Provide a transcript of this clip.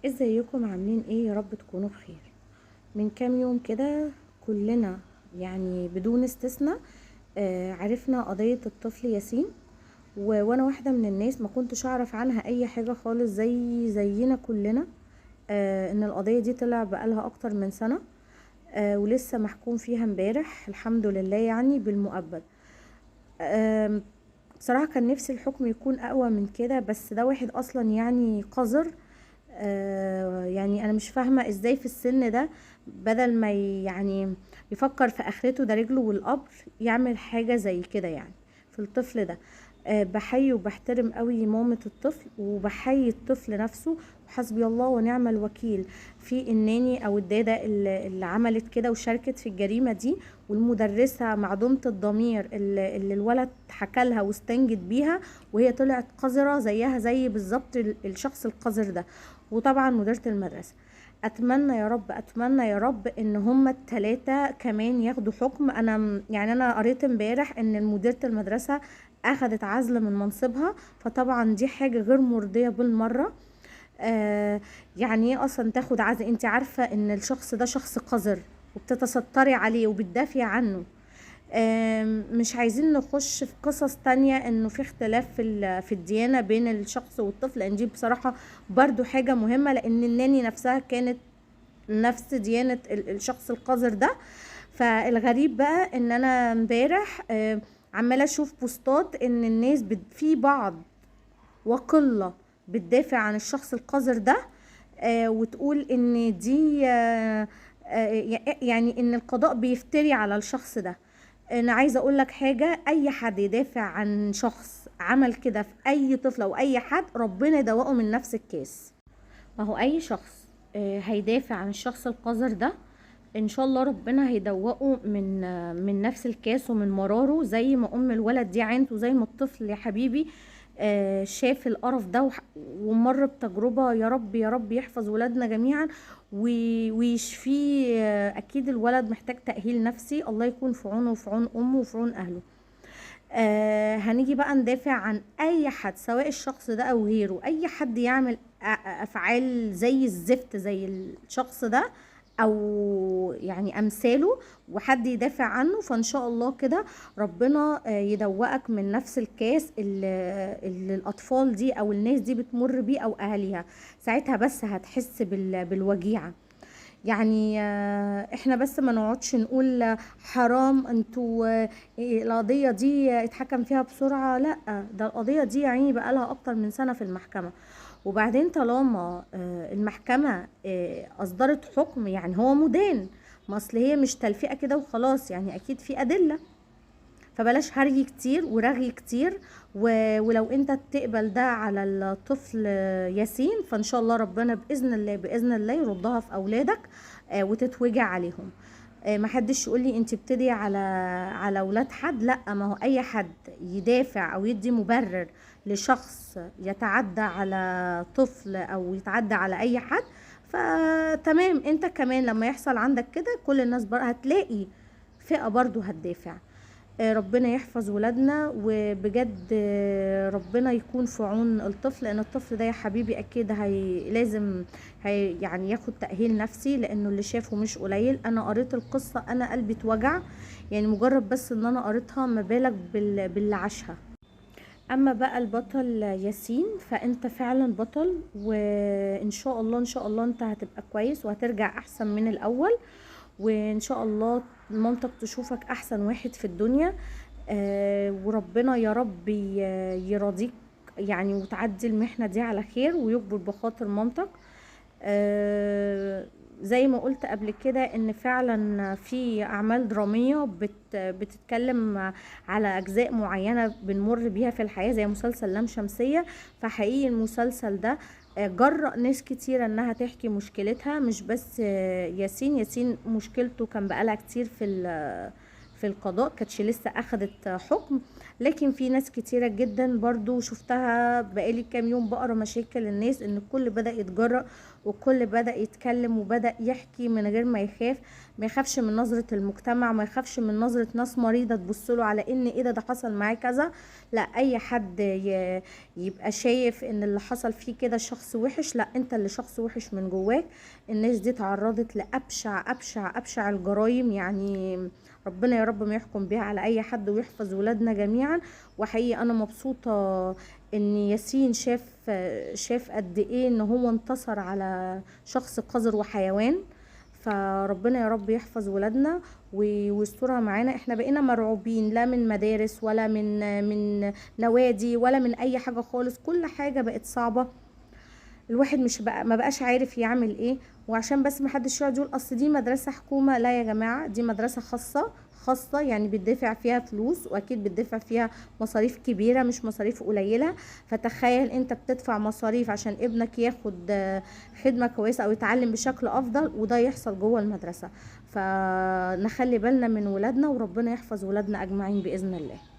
ازيكم؟ عاملين ايه؟ يا رب تكونوا بخير. من كام يوم كده كلنا يعني بدون استثناء عرفنا قضية الطفل ياسين، وانا واحدة من الناس ما كنتش اعرف عنها اي حاجة خالص، زينا كلنا، ان القضية دي طلع بقالها اكتر من سنة، ولسه محكوم فيها امبارح الحمد لله يعني بالمؤبد. بصراحة كان نفسي الحكم يكون اقوى من كده، بس ده واحد اصلا يعني قذر. يعني انا مش فاهمة ازاي في السن ده بدل ما يعني يفكر في اخرته، ده رجله والقبر، يعمل حاجة زي كده يعني في الطفل ده. بحيي وبحترم قوي مامة الطفل، وبحيي الطفل نفسه، وحسبي الله ونعم الوكيل في الناني او الدادة اللي عملت كده وشاركت في الجريمة دي، والمدرسة معدومة الضمير اللي الولد حكى لها واستنجد بيها، وهي طلعت قذرة زيها زي بالظبط الشخص القذر ده، وطبعا مديرة المدرسة. اتمنى يا رب، اتمنى يا رب ان هما التلاتة كمان ياخدوا حكم. انا قريت امبارح ان مديرة المدرسة اخدت عزل من منصبها، فطبعا دي حاجة غير مرضية بالمرة. يعني ايه اصلا تاخد عزل؟ انت عارفة ان الشخص ده شخص قذر وبتتستري عليه وبتدافعي عنه. مش عايزين نخش في قصص تانية انه في اختلاف في الديانة بين الشخص والطفل، لان دي بصراحة برضو حاجة مهمة، لان الناني نفسها كانت نفس ديانة الشخص القذر ده. فالغريب بقى ان انا امبارح، عمالة اشوف بوستات ان الناس في بعض وقلة بتدافع عن الشخص القذر ده، وتقول ان دي، يعني ان القضاء بيفتري على الشخص ده. انا عايزه اقول لك حاجه، اي حد يدافع عن شخص عمل كده في اي طفل او اي حد، ربنا يدوقه من نفس الكاس. ما هو اي شخص، هيدافع عن الشخص القذر ده ان شاء الله ربنا هيدوقه من نفس الكاس ومن مراره، زي ما ام الولد دي عانت، وزي ما الطفل يا حبيبي، شاف القرف ده ومر بتجربة. يا رب يا رب يحفظ ولادنا جميعا ويشفيه. اكيد الولد محتاج تأهيل نفسي، الله يكون في عونه وفي عون امه وفي عون اهله. هنيجي بقى ندافع عن اي حد، سواء الشخص ده او غيره، اي حد يعمل افعال زي الزفت زي الشخص ده او يعني امثاله، وحد يدافع عنه، فان شاء الله كده ربنا، يدوقك من نفس الكاس اللي الاطفال دي او الناس دي بتمر بيه او اهاليها. ساعتها بس هتحس بالوجيعه. احنا بس ما نقعدش نقول حرام انتوا، القضية دي اتحكم فيها بسرعة، لا ده القضية دي بقالها اكتر من سنة في المحكمة. وبعدين طالما، المحكمة، اصدرت حكم، يعني هو مدان، ما اصل هي مش تلفيقة كده وخلاص، يعني اكيد في ادلة. فبلاش هري كتير ورغي كتير، ولو انت تقبل ده على الطفل ياسين، فان شاء الله ربنا باذن الله، باذن الله يردها في اولادك، وتتوجع عليهم. ما حدش يقول لي انت بتدعي على اولاد حد، لا، ما هو اي حد يدافع او يدي مبرر لشخص يتعدى على طفل او يتعدى على اي حد، فتمام، انت كمان لما يحصل عندك كده كل الناس هتلاقي فئة برضو هتدافع. ربنا يحفظ ولادنا، وبجد، ربنا يكون في عون الطفل، لان الطفل ده يا حبيبي اكيد لازم ياخد تأهيل نفسي، لانه اللي شافه مش قليل. انا قريت القصة انا قلبي اتوجع، مجرد بس ان انا قريتها، ما بالك باللي عاشها. اما بقى البطل ياسين، فانت فعلا بطل، وان شاء الله ان شاء الله انت هتبقى كويس وهترجع احسن من الاول، وان شاء الله مامتك تشوفك احسن واحد في الدنيا، وربنا يا رب يرضيك وتعدي المحنة دي على خير ويكبر بخاطر مامتك. زي ما قلت قبل كده ان فعلا في اعمال درامية بتتكلم على اجزاء معينة بنمر بيها في الحياة، زي مسلسل لام شمسية. فحقيقي المسلسل ده جرأ ناس كتيرة انها تحكي مشكلتها، مش بس ياسين. ياسين مشكلته كان بقالها كتير في القضاء، كانتش لسه اخدت حكم. لكن في ناس كتيرة جدا برضو شفتها بقالي كام يوم بقرا مشاكل الناس، ان الكل بدأ يتجرأ والكل بدأ يتكلم وبدأ يحكي من غير ما يخاف، ما يخافش من نظرة المجتمع، ما يخافش من نظرة ناس مريضة تبصله على ان ايه ده حصل معاه كذا. لا، اي حد يبقى شايف ان اللي حصل فيه كده شخص وحش، لا، انت اللي شخص وحش من جواك. الناس دي تعرضت لأبشع أبشع أبشع الجرائم، يعني ربنا يا رب ما يحكم بيها على اي حد ويحفظ ولادنا جميعا. وحقيقي انا مبسوطة ان ياسين شاف قد ايه ان هو انتصر على شخص قذر وحيوان. فربنا يا رب يحفظ ولادنا ويسترها معانا. احنا بقينا مرعوبين، لا من مدارس ولا من نوادي ولا من اي حاجة خالص، كل حاجة بقت صعبة، الواحد مش بقى ما بقاش عارف يعمل ايه. وعشان بس ما حدش يقعد يقول اصل دي مدرسة حكومة، لا يا جماعة، دي مدرسة خاصة، خاصة يعني بتدفع فيها فلوس، واكيد بتدفع فيها مصاريف كبيرة مش مصاريف قليلة. فتخيل انت بتدفع مصاريف عشان ابنك ياخد خدمة كويسة او يتعلم بشكل افضل، وده يحصل جوه المدرسة. فنخلي بالنا من ولادنا، وربنا يحفظ ولادنا اجمعين بإذن الله.